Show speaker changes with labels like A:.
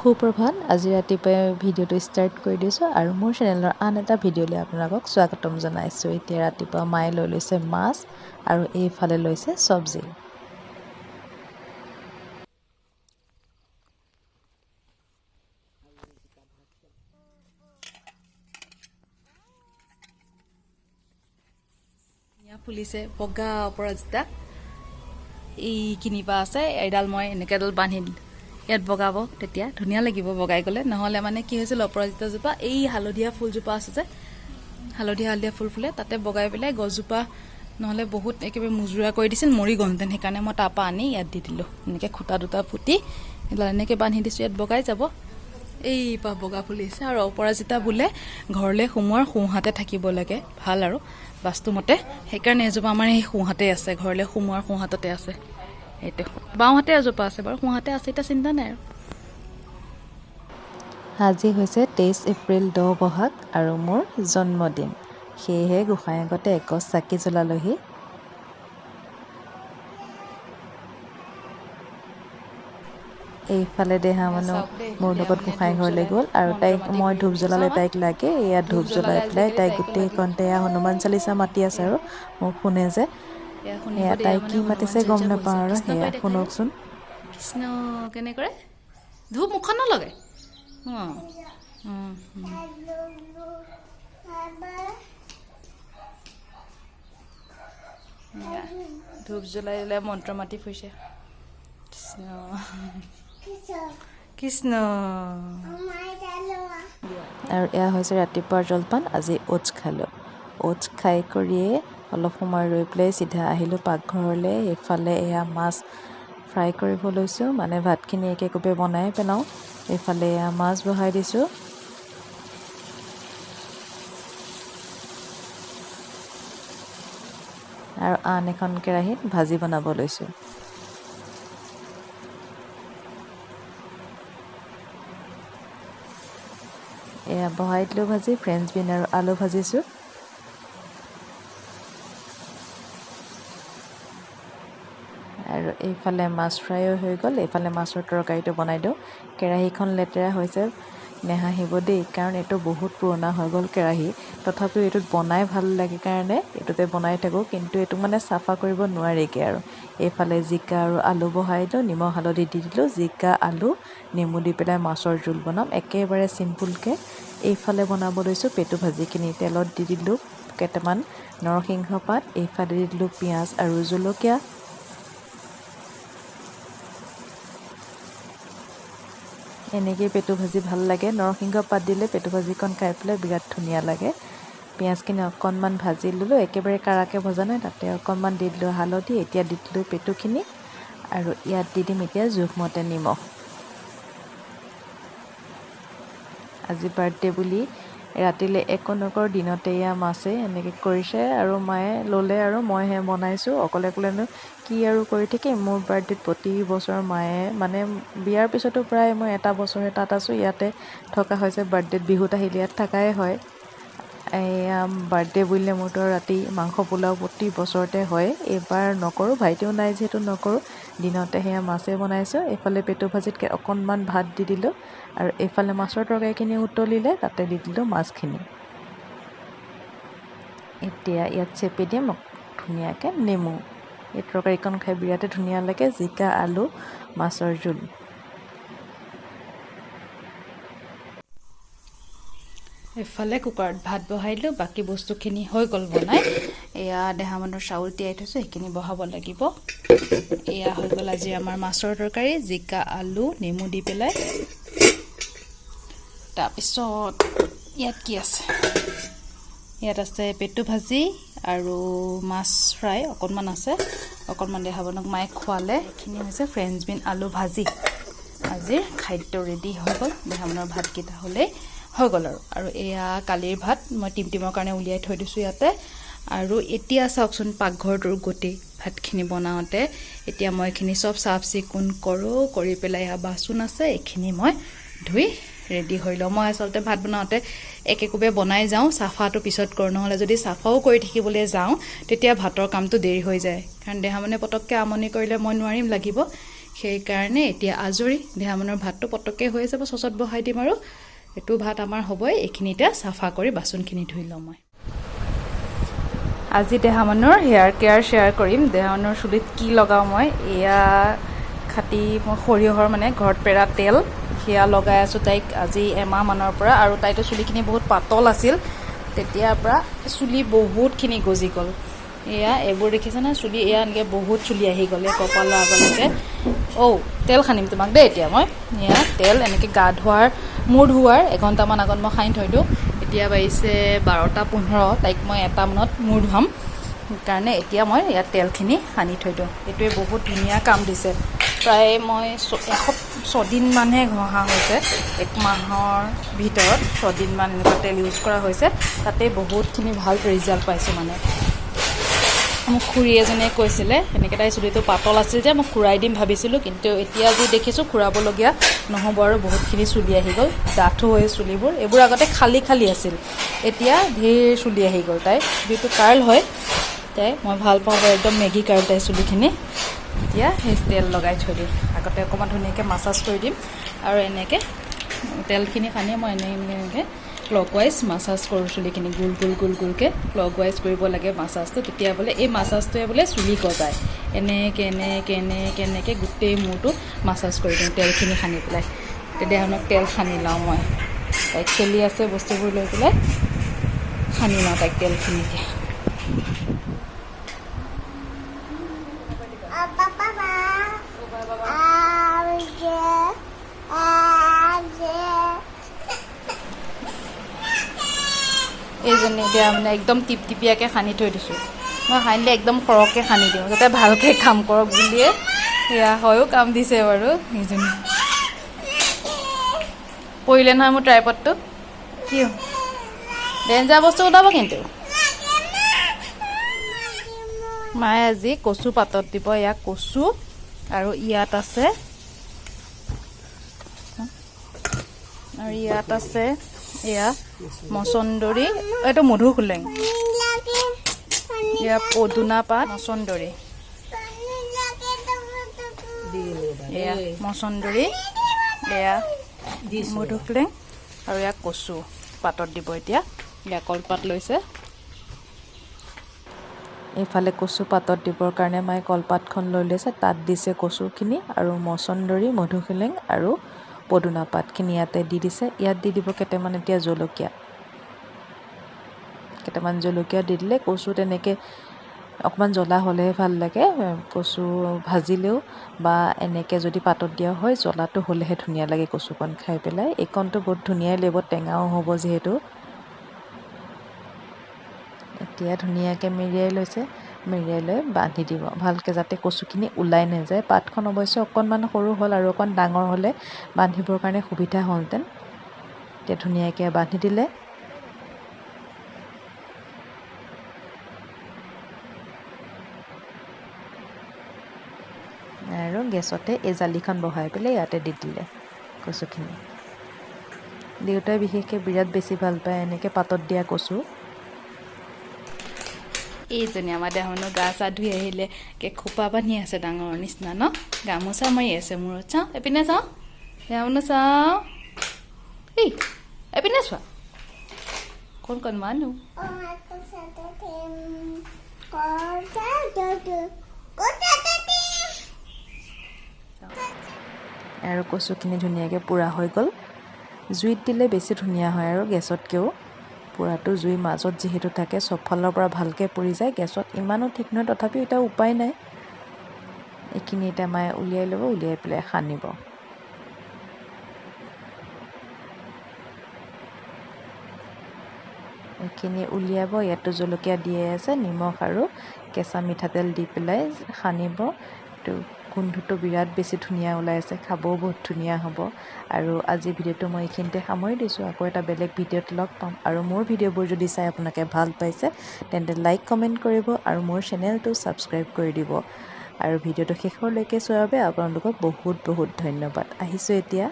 A: সুপ্ৰভাত। আজি ৰাতিপুৱাই ভিডিঅ'টো ষ্টাৰ্ট কৰি দিছোঁ আৰু মোৰ চেনেলৰ আন এটা ভিডিঅ'লৈ আপোনালোকক স্বাগতম জনাইছোঁ। এতিয়া ৰাতিপুৱা মায়ে লৈ লৈছে মাছ আৰু এইফালে লৈছে চব্জি।
B: ফুলিছে বগা অপৰাজিতা, এইখিনিৰ পৰা আছে এডাল, মই এনেকৈ এডাল বান্ধি দিলোঁ, ইয়াত বগাব, তেতিয়া ধুনীয়া লাগিব বগাই গ'লে। নহ'লে মানে কি হৈছিল, অপৰাজিতাজোপা এই হালধীয়া ফুলজোপা আছে যে, হালধীয়া হালধীয়া ফুল ফুলে, তাতে বগাই পেলাই গছজোপা নহ'লে বহুত একেবাৰে মুজুৰা কৰি দিছিল, মৰি গ'লহেঁতেন। সেইকাৰণে মই তাৰপৰা আনি ইয়াত দি দিলোঁ। এনেকৈ খুটা দুটা পুতি এডাল এনেকৈ বান্ধি দিছোঁ, ইয়াত বগাই যাব। এই পাহ বগা ফুলিছে। আৰু অপৰাজিতা বোলে ঘৰলৈ সোমোৱাৰ সোঁহাতে থাকিব লাগে, ভাল আৰু বাস্তুমতে। সেইকাৰণে এজোপা আমাৰ এই সোঁহাতে আছে, ঘৰলৈ সোমোৱাৰ সোঁহাততে আছে। এইটো বাওঁহাতে এজোপা আছে বাৰু, সোঁহাতে আছে, এতিয়া চিন্তা নাই আৰু।
A: আজি হৈছে 23 এপ্ৰিল, 10 বহাগ আৰু মোৰ জন্মদিন। সেয়েহে গোঁসাই আগতে এগছ চাকি জ্বলালোহি। এইফালে দেহা মানুহ
B: চাওক দেই,
A: মোৰ
B: দেহা
A: লগত
B: মানে
A: গোঁসাই
B: ধূপ
A: ঘৰলৈ
B: জ্বলাই
A: গ'ল আৰু
B: মন্ত্ৰ
A: তাইক
B: মাতি
A: মই
B: ঘূৰি
A: ধূপ
B: ফুৰিছে।
A: জ্বলালে
B: চাবা,
A: তাইক লাগে। এয়া
B: ধূপ
A: ধূপ জ্বলাই
B: জ্বলালে
A: পেলাই
B: আজিকালি
A: তাই
B: তাইকো লাগে।
A: গোটেইখনতে এয়া হনুমান চালিচা মাতি আছে আৰু মোক শুনে যে।
B: এয়া শুনিব
A: সেয়া
B: দেই,
A: তাই
B: এয়া মানে
A: কি
B: হনুমান
A: মাতিছে গম
B: চালিচা
A: নাপাওঁ
B: পঢ়িছে।
A: আৰু
B: কৃষ্ণ
A: সেয়া
B: কৈ দেখাই দে।
A: শুনকচোন।
B: কৃষ্ণ কেনে কৰে, ধূপ মুখত নলগাই। অঁ। এয়া, ধূপ জ্বলাই জ্বলাই মন্ত্ৰ মাতি ফুৰিছে, কৃষ্ণ কৃষ্ণ।
A: আৰু এয়া হৈছে ৰাতিপুৱাৰ জলপান। আজি অ'টছ খালোঁ। অ'টছ খাই কৰিয়ে অলপ সময় ৰৈ পেলাই চিধা আহিলোঁ পাকঘৰলৈ। এইফালে এয়া মাছ ফ্ৰাই কৰিব লৈছোঁ, মানে ভাতখিনি একেকোবে বনাই পেলাওঁ। এইফালে এয়া মাছ বহাই দিছোঁ আৰু আন এখন কেৰাহীত ভাজি বনাব লৈছোঁ। এয়া বহাই দিলোঁ ভাজি, ফ্ৰেঞ্চ বিন আৰু আলু ভাজিছোঁ। আৰু এইফালে মাছ ফ্ৰাইও হৈ গ'ল। এইফালে মাছৰ তৰকাৰীটো বনাই দিওঁ। কেৰাহীখন লেতেৰা হৈছে, নেহাঁহিব দেই, কাৰণ এইটো বহুত পুৰণা হৈ গ'ল কেৰাহী। তথাপিও এইটোত বনাই ভাল লাগে কাৰণে এইটোতে বনাই থাকোঁ, কিন্তু এইটো মানে চাফা কৰিব নোৱাৰিগৈ। আৰু এইফালে জিকা আৰু আলু বহাই দিলোঁ, নিমখ হালধি দি দিলোঁ। জিকা, আলু, নেমু দি পেলাই মাছৰ জোল বনাম একেবাৰে চিম্পুলকৈ। এইফালে বনাব লৈছোঁ পেটু ভাজিখিনি। তেলত দি দিলোঁ কেইটামান নৰসিংহ পাত, এইফালে দি দিলোঁ পিঁয়াজ আৰু জলকীয়া। এনেকেই পেটু ভাজি ভাল লাগে। নৰসিংহ পাত দিলে পেটু ভাজিকণ খাই পেলাই বিৰাট ধুনীয়া লাগে। পিঁয়াজখিনি অকণমান ভাজি ল'লোঁ, একেবাৰে কাৰাকৈ ভজা নাই। তাতে অকণমান দি দিলোঁ হালধি। এতিয়া দি দিলোঁ পেটুখিনি আৰু ইয়াত দি দিম এতিয়া জোখমতে নিমখ। আজি বাৰ্থডে বুলি ৰাতিলৈ একো নকৰোঁ, দিনতে এয়া মাছে এনেকৈ কৰিছে আৰু মায়ে ল'লে আৰু মইহে বনাইছোঁ। অকলে অকলেনো কি আৰু কৰি থাকিম? মোৰ বাৰ্থডেত প্ৰতি বছৰ মায়ে, মানে বিয়াৰ পিছতো প্ৰায় মই এটা বছৰহে তাত আছোঁ, ইয়াতে থকা হৈছে। বাৰ্থডেত বিহুত আহিলে ইয়াত থকাই হয়। এয়া বাৰ্থডে বুলিলে মোৰতো ৰাতি মাংস পোলাও প্ৰতি বছৰতে হয়। এইবাৰ নকৰোঁ, ভাইটিও নাই যিহেতু নকৰোঁ। দিনতে সেয়া মাছেই বনাইছোঁ। এইফালে পেটু ভাজিত অকণমান ভাত দি দিলোঁ আৰু এইফালে মাছৰ তৰকাৰীখিনি উতলিলে, তাতে দি দিলোঁ মাছখিনি। এতিয়া ইয়াত চেপি দিম ধুনীয়াকৈ নেমু। এই তৰকাৰীকণ খাই বিৰাটেই ধুনীয়া লাগে, জিকা, আলু, মাছৰ জোল।
B: এইফালে কুকাৰত ভাত বহাই দিলোঁ, বাকী বস্তুখিনি হৈ গ'ল বনাই। এয়া দেহামানৰ চাউল তিয়াই থৈছোঁ, সেইখিনি বহাব লাগিব। এয়া হৈ গ'ল আজি আমাৰ মাছৰ তৰকাৰী, জিকা, আলু, নেমু দি পেলাই। তাৰপিছত ইয়াত কি আছে? ইয়াত আছে পেটু ভাজি আৰু মাছ ফ্ৰাই অকণমান আছে, অকণমান দেহাবনক মায়ে খোৱালে। এইখিনি হৈছে ফ্ৰেঞ্চ বিন আলু ভাজি। আজিৰ খাদ্য ৰেডি হৈ গ'ল। দেহাবনৰ ভাতকেইটা হ'লেই হৈ গ'ল। আৰু এয়া কালিৰ ভাত মই টিমটিমৰ কাৰণে উলিয়াই থৈ দিছোঁ ইয়াতে। আৰু এতিয়া চাওকচোন পাকঘৰটোৰ গতি। ভাতখিনি বনাওঁতে এতিয়া মই এইখিনি চব চাফ চিকুণ কৰোঁ, কৰি পেলাই এয়া বাচন আছে, এইখিনি মই ধুই ৰেডি হৈ লওঁ। মই আচলতে ভাত বনাওঁতে একেকোবে বনাই যাওঁ, চাফাটো পিছত কৰোঁ। নহ'লে যদি চাফাও কৰি থাকিবলৈ যাওঁ, তেতিয়া ভাতৰ কামটো দেৰি হৈ যায়, কাৰণ দেহা মানে পটককৈ আমনি কৰিলে মই নোৱাৰিম লাগিব। সেইকাৰণে এতিয়া আজৰি। দেহামনৰ ভাতটো পটককৈ হৈ যাব, চচত বহাই দিম আৰু এইটো ভাত আমাৰ হ'বই। এইখিনি এতিয়া চাফা কৰি বাচনখিনি ধুই লওঁ মই। আজি দেহামনৰ হেয়াৰ কেয়াৰ শ্বেয়াৰ কৰিম। দেহামনৰ চুলিত কি লগাওঁ মই, এয়া খাটি মই সৰিয়হৰ মানে ঘৰত পেৰা তেল সেয়া লগাই আছোঁ তাইক আজি এমাহমানৰ পৰা। আৰু তাইতো চুলিখিনি বহুত পাতল আছিল, তেতিয়াৰ পৰা চুলি বহুতখিনি গজি গ'ল। এয়া এইবোৰ দেখিছেনে চুলি, এয়া এনেকৈ বহুত চুলি আহি গ'ল এই কপালৰ আগলৈকে। অ' তেল সানিম তোমাক দেই এতিয়া মই। এয়া তেল এনেকৈ গা ধোৱাৰ, মূৰ ধোৱাৰ এঘণ্টামান আগত মই সানি থৈ দিওঁ। এতিয়া বাজিছে 12:15, তাইক মই 1টামানত মূৰ ধুৱাম, সেইকাৰণে এতিয়া মই ইয়াত তেলখিনি সানি থৈ দিওঁ। এইটোৱে বহুত ধুনীয়া কাম দিছে। প্ৰায় মই 6দিনমানহে ঘঁহা হৈছে, এক মাহৰ ভিতৰত 6দিনমান এনেকুৱা তেল ইউজ কৰা হৈছে, তাতে বহুতখিনি ভাল ৰিজাল্ট পাইছোঁ। মানে মোক খুৰী এজনীয়ে কৈছিলে, এনেকৈ তাইৰ চুলিটো পাতল আছিল যে, মই খুৰাই দিম ভাবিছিলোঁ, কিন্তু এতিয়া যি দেখিছোঁ খুৰাবলগীয়া নহ'ব আৰু, বহুতখিনি চুলি আহি গ'ল, ডাঠো হৈ চুলিবোৰ। এইবোৰ আগতে খালী খালী আছিল, এতিয়া ঢেৰ চুলি আহি গ'ল। তাই যিটো কাৰ্ল হয় তাই, মই ভাল পাওঁ বাৰু, একদম মেগী কাৰ্ল তাইৰ চুলিখিনি। এতিয়া সেই তেল লগাই থৈ দিম, আগতে অকণমান ধুনীয়াকৈ মাছাজ কৰি দিম আৰু এনেকৈ তেলখিনি সানি মই এনেকৈ ক্লক ৱাইজ মাছাজ কৰোঁ চুলিখিনি, গোল গোল গোল গোলকৈ ক্লক ৱাইজ কৰিব লাগে মাছাজটো, তেতিয়া বোলে এই মাছাজটোৱে বোলে চুলি গজায়। এনেকৈ এনেকৈ এনেকৈ এনেকৈ গোটেই মূৰটো মাছাজ কৰি দিওঁ তেলখিনি সানি পেলাই। তেতিয়া তেল সানি লওঁ মই। তাই খেলি আছে বস্তুবোৰ লৈ পেলাই, সানি লওঁ তাইক তেলখিনি এতিয়া। এইজনী এতিয়া মানে একদম টিপটিপীয়াকৈ সানি থৈ দিছোঁ মই। সানিলে একদম সৰহকৈ সানি দিওঁ যাতে ভালকৈ কাম কৰক বুলিয়ে। সেয়া হয়ো কাম দিছে বাৰু। এইজনী পৰিলে নহয় মোৰ ট্ৰাইপডটো, কি ডেঞ্জাৰ বস্তু ওলাব কিন্তু। মায়ে আজি কচু পাতত দিব, ইয়াক কচু আৰু ইয়াত আছে, আৰু ইয়াত আছে এয়া মচন্দৰী, এইটো মধুসোলেং, এয়া পদুনা পাত, মচন্দৰী, এয়া মচন্দৰী, এয়া মধুসোলেং আৰু এয়া কচু পাতত দিব এতিয়া। এয়া কলপাত লৈছে।
A: এইফালে কচু পাতত দিবৰ কাৰণে মায়ে কলপাতখন লৈ লৈছে, তাত দিছে কচুখিনি আৰু মচন্দৰী, মধুসোলেং আৰু পদুনা পাতখিনি ইয়াতে দি দিছে। ইয়াত দি দিব কেইটামান এতিয়া জলকীয়া, কেইটামান জলকীয়া দি দিলে কচু তেনেকৈ অকণমান জ্বলা হ'লেহে ভাল লাগে। কচু ভাজিলেও বা এনেকৈ যদি পাতত দিয়া হয় জ্বলাটো হ'লেহে ধুনীয়া লাগে কচুকণ খাই পেলাই। এইকণটো বহুত ধুনীয়াই লাগিব, টেঙাও হ'ব যিহেতু। এতিয়া ধুনীয়াকৈ মেৰিয়াই লৈছে, মেৰিয়াই লৈ বান্ধি দিব ভালকৈ যাতে কচুখিনি ওলাই নাযায়। পাতখন অৱশ্যে অকণমান সৰু হ'ল আৰু অকণ ডাঙৰ হ'লে বান্ধিবৰ কাৰণে সুবিধা হ'লহেঁতেন। এতিয়া ধুনীয়াকৈ বান্ধি দিলে। আৰু গেছতে এই জালিখন বহাই পেলাই ইয়াতে দি দিলে কচুখিনি। দেউতাই বিশেষকৈ বিৰাট বেছি ভাল পায় এনেকৈ পাতত দিয়া কচু।
B: এইজনী আমাৰ দেহনো গা চা ধুই আহিলে খোপা বান্ধি আছে ডাঙৰ নিচিনা ন, গামোচা মাৰি আছে মূৰত। চাওঁ এইপিনে, চাওঁ দেহনো, চাওঁ এই এইপিনে চোৱা, কোন কোন মানুহ।
A: আৰু কচুখিনি ধুনীয়াকৈ পোৰা হৈ গ'ল। জুইত দিলে বেছি ধুনীয়া হয় আৰু গেছতকৈও। পোৰাটো জুইৰ মাজত যিহেতু থাকে চবফালৰ পৰা ভালকৈ পুৰি যায়, গেছত ইমানো ঠিক নহয়, তথাপিও এতিয়া উপায় নাই। এইখিনি এতিয়া মায়ে উলিয়াই ল'ব, উলিয়াই পেলাই সানিব। এইখিনি উলিয়াব, ইয়াতো জলকীয়া দিয়ে আছে, নিমখ আৰু কেঁচা মিঠাতেল দি পেলাই সানিব। এইটো গোন্ধটো বিৰাট বেছি ধুনীয়া ওলাই আছে, খাবও বহুত ধুনীয়া হ'ব। আৰু আজি ভিডিঅ'টো মই এইখিনিতে সামৰি দিছোঁ, আকৌ এটা বেলেগ ভিডিঅ'ত লগ পাম। আৰু মোৰ ভিডিঅ'বোৰ যদি চাই আপোনালোকে ভাল পাইছে তেন্তে লাইক কমেণ্ট কৰিব আৰু মোৰ চেনেলটো ছাবস্ক্ৰাইব কৰি দিব। আৰু ভিডিঅ'টো শেষৰলৈকে চোৱাৰ বাবে আপোনালোকক বহুত বহুত ধন্যবাদ। আহিছোঁ এতিয়া।